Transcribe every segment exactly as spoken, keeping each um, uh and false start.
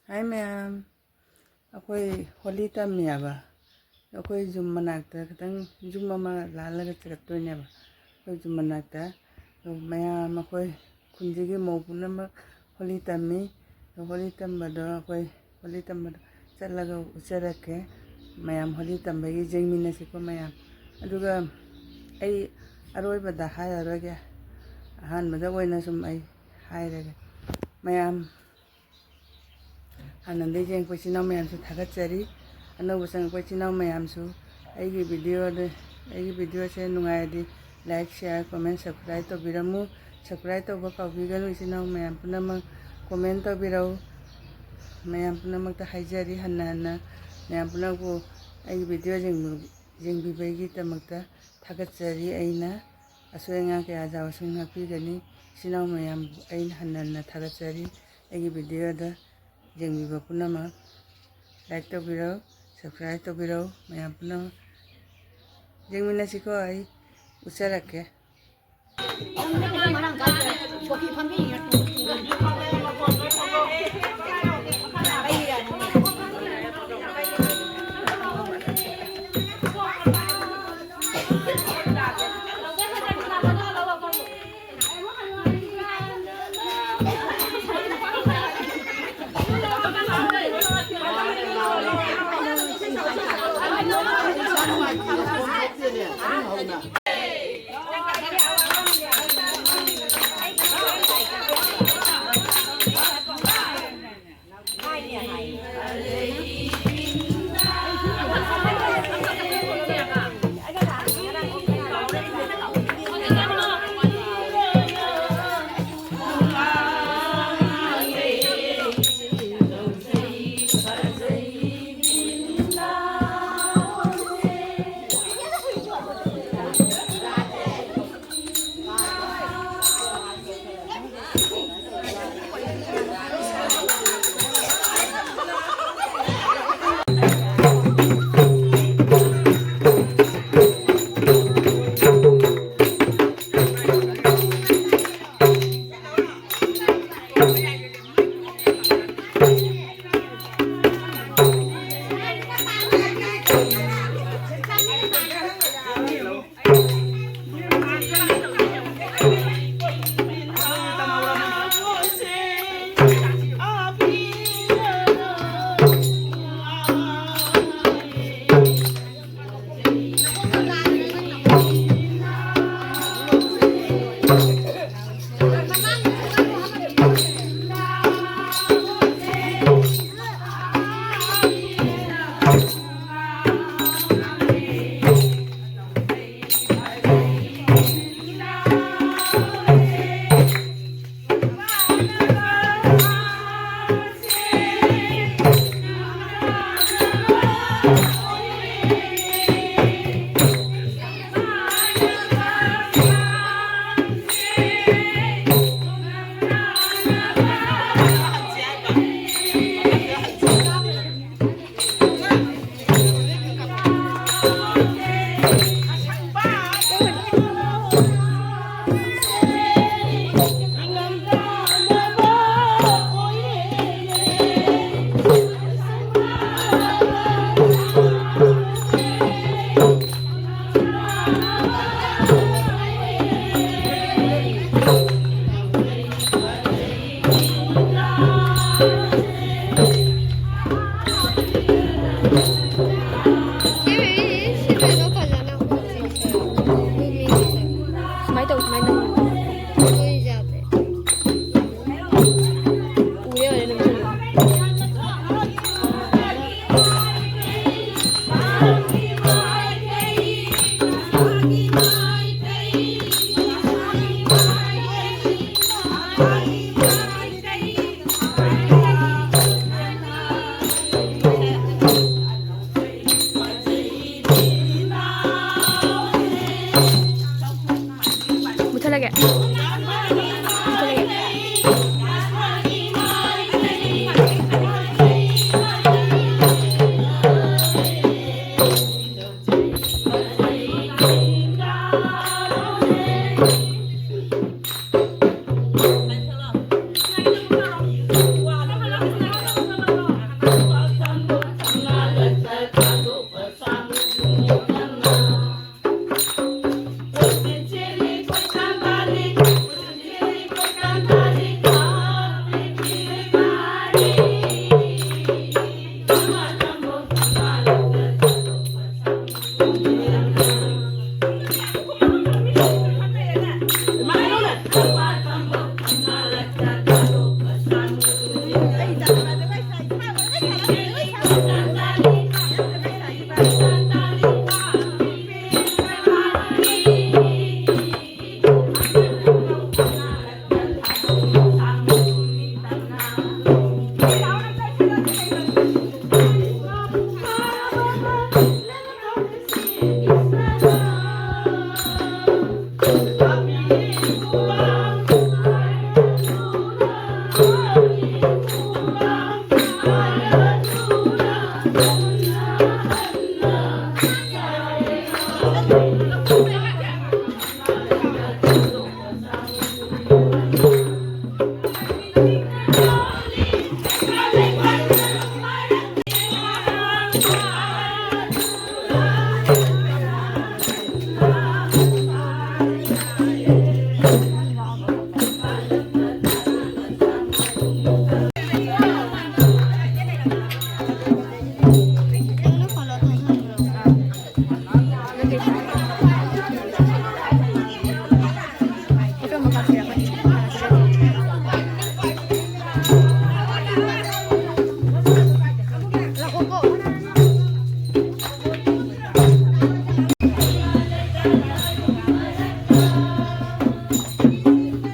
ꯍꯥꯏ ꯃꯌꯥꯝ, ꯑꯩꯈꯣꯏ ꯍꯣꯂꯤ ꯇꯝꯃꯦꯕ꯫ ꯑꯩꯈꯣꯏ ꯖꯨꯝ ꯃꯅꯥꯛꯇ ꯈꯤꯇꯪ, ꯖꯨꯝ ꯑꯃ ꯂꯥꯜꯂꯒ ꯆꯠꯇꯣꯏꯅꯦꯕ꯫ ꯑꯩꯈꯣꯏ ꯖꯨꯝ ꯃꯅꯥꯛꯇ ꯃꯌꯥꯝ, ꯑꯩꯈꯣꯏ ꯈꯨꯟꯁꯤꯒꯤ ꯃꯧ ꯄꯨꯝꯅꯃꯛ ꯍꯣꯂꯤ ꯇꯝꯃꯤ꯫ ꯍꯣꯂꯤ ꯇꯝꯕꯗꯣ, ꯑꯩꯈꯣꯏ ꯍꯣꯂꯤ ꯇꯝꯕꯗꯣ ꯆꯠꯂꯒ ꯎꯠꯆꯔꯛꯀꯦ꯫ ꯃꯌꯥꯝ ꯍꯣꯂꯤ ꯇꯝꯕꯒꯤ ꯌꯦꯡꯃꯤꯟꯅꯁꯤꯀꯣ ꯃꯌꯥꯝ꯫ ꯑꯗꯨꯒ ꯑꯩ ꯑꯔꯣꯏꯕꯗ ꯍꯥꯏꯔꯔꯣꯏꯒꯦ, ꯑꯍꯥꯟꯕꯗ ꯑꯣꯏꯅ ꯁꯨꯝ ꯑꯩ ꯍꯥꯏꯔꯒꯦ꯫ ꯃꯌꯥꯝ, ꯍꯥꯟꯅꯗꯒꯤ ꯌꯦꯡꯉꯛꯄ ꯏꯆꯤꯟ ꯏꯅꯥꯎ ꯃꯌꯥꯝꯁꯨ ꯊꯥꯒꯠꯆꯔꯤ꯫ ꯑꯅꯧꯕ ꯆꯪꯉꯛꯄ ꯏꯆꯤꯟ ꯏꯅꯥꯎ ꯃꯌꯥꯝꯁꯨ ꯑꯩꯒꯤ videoꯗ, ꯑꯩꯒꯤ videoꯁꯦ ꯅꯨꯡꯉꯥꯏꯔꯗꯤ like, share, comment, subscribe ꯇꯧꯕꯤꯔꯝꯃꯨ꯫ Subscribe ꯇꯧꯕ ꯀꯥꯎꯕꯤꯒꯅꯨ ꯏꯆꯤꯟ ꯏꯅꯥꯎ ꯃꯌꯥꯝ ꯄꯨꯝꯅꯃꯛ꯫ Comment ꯇꯧꯕꯤꯔꯧ꯫ ꯃꯌꯥꯝ ꯄꯨꯝꯅꯃꯛꯇ ꯍꯥꯏꯖꯔꯤ ꯍꯟꯅ ꯍꯟꯅ꯫ ꯃꯌꯥꯝ ꯄꯨꯝꯅꯃꯛꯄꯨ ꯑꯩꯒꯤ video ꯌꯦꯡꯕ-, ꯌꯦꯡꯕꯤꯕꯒꯤꯗꯃꯛꯇ ꯊꯥꯒꯠꯆꯔꯤ꯫ ꯑꯩꯅ ꯑꯁꯣꯏ ꯑꯉꯥꯡ ꯀꯌꯥ ꯌꯥꯎꯔꯁꯨ ꯉꯥꯛꯄꯤꯒꯅꯤ꯫ ꯏꯆꯤꯟ ꯏꯅꯥꯎ ꯃꯌꯥꯝꯕꯨ ꯑꯩꯅ ꯍꯟꯅ ꯍꯟꯅ ꯊꯥꯒꯠꯆꯔꯤ꯫ ꯑꯩꯒꯤ videoꯗ ꯌꯦꯡꯕꯤꯕ ꯄꯨꯝꯅꯃꯛ like ꯇꯧꯕꯤꯔꯧ, subscribe ꯇꯧꯕꯤꯔꯧ꯫ ꯃꯌꯥꯝ ꯄꯨꯝꯅꯃꯛ ꯌꯦꯡꯃꯤꯟꯅꯁꯤꯀꯣ, ꯑꯩ ꯎꯠꯆꯔꯛꯀꯦ꯫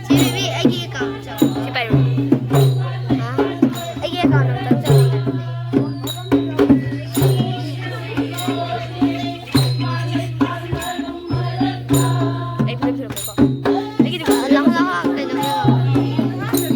ꯁꯤ ꯕꯦꯕꯤ, ꯑꯩꯒꯤ ꯑꯦꯀꯥꯎꯟ ꯆꯪꯉꯣ꯫ ꯁꯤ ꯄꯥꯏꯌꯨ꯫ ꯍꯥ? ꯑꯩꯒꯤ ꯑꯦꯀꯥꯎꯟ ꯑꯝꯇꯪ ꯆꯪꯉꯣ꯫ ꯑꯩ ꯐꯤꯂꯝ ꯁꯤꯔꯝꯃꯣꯀꯣ꯫ ꯑꯩꯒꯤꯗꯤ ꯂꯥꯛꯑꯣ, ꯂꯥꯛꯑꯣ, ꯀꯩꯅꯣ ꯌꯦꯡꯉꯣ꯫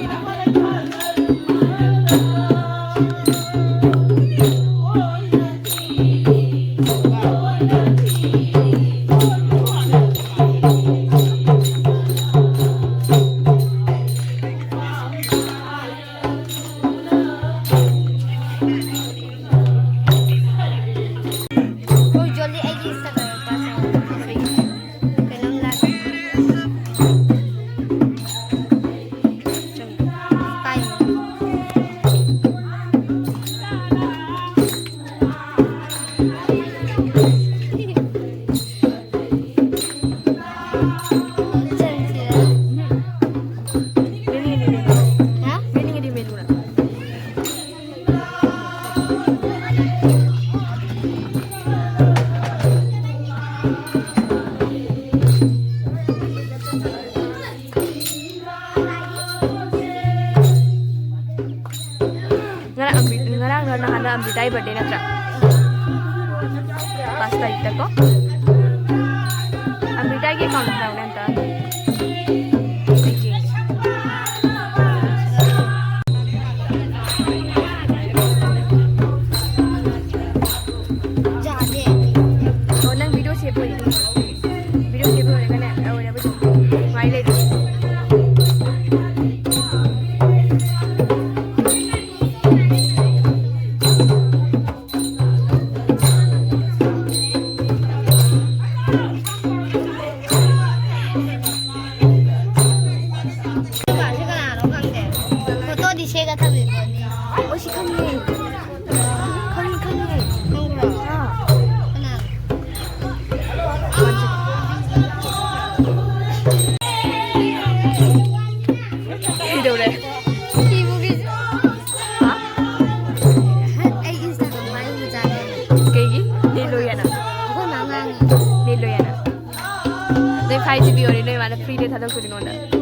ꯎꯏ, ꯖꯣꯂꯤ, ꯑꯩꯒꯤ Instagram password ꯀꯩꯅꯣꯝ ꯂꯥꯛ-, ꯄꯥꯏꯌꯨ꯫ ꯍꯥ? ꯉꯔꯥꯡ ꯑꯝꯕꯤ-, ꯉꯔꯥꯡ ꯅꯍꯥꯟꯗ ꯑꯝꯕꯤꯇꯥꯒꯤ birthday ꯅꯠꯇ꯭ꯔꯥ? ꯄꯥꯁ ꯇꯥꯔꯤꯛꯇꯀꯣ꯫ ꯑꯝꯕꯤꯇꯥꯒꯤ account ꯍꯥꯏꯌꯨꯅꯦ ꯑꯝꯇ꯫ ꯑꯩ ꯌꯦꯡꯒꯦ꯫ ꯀꯦꯒ ꯊꯝꯃꯤꯕꯅꯦ꯫ ꯑꯣ, ꯁꯤ ꯈꯪꯉꯦ꯫ ꯈꯪꯉꯦ, ꯈꯪꯉꯦ꯫ ꯈꯪꯕ꯭ꯔꯣ? ꯑꯥ꯫ ꯀꯅꯥ? ꯀꯩꯗꯧꯔꯦ? ꯁꯤꯕꯨꯒꯤꯁꯨ꯫ ꯍꯥ? ꯑꯩ Instagram ꯄꯥꯏꯕ ꯃꯆꯥꯅꯦ꯫ ꯀꯩꯒꯤ? ꯅꯦꯠ ꯂꯣꯏꯌꯦꯅ꯫ ꯑꯩꯈꯣꯏ ꯃꯥ ꯉꯥꯡꯉꯤ꯫ ꯅꯦꯠ ꯂꯣꯏꯌꯦꯅ꯫ ꯅꯣꯏ five G B ꯑꯣꯏꯔꯦ, ꯅꯣꯏ ꯃꯥꯅ free ꯗ ꯊꯥꯗꯣꯛꯇꯣꯏꯅꯤ ꯅꯉꯣꯟꯗ꯫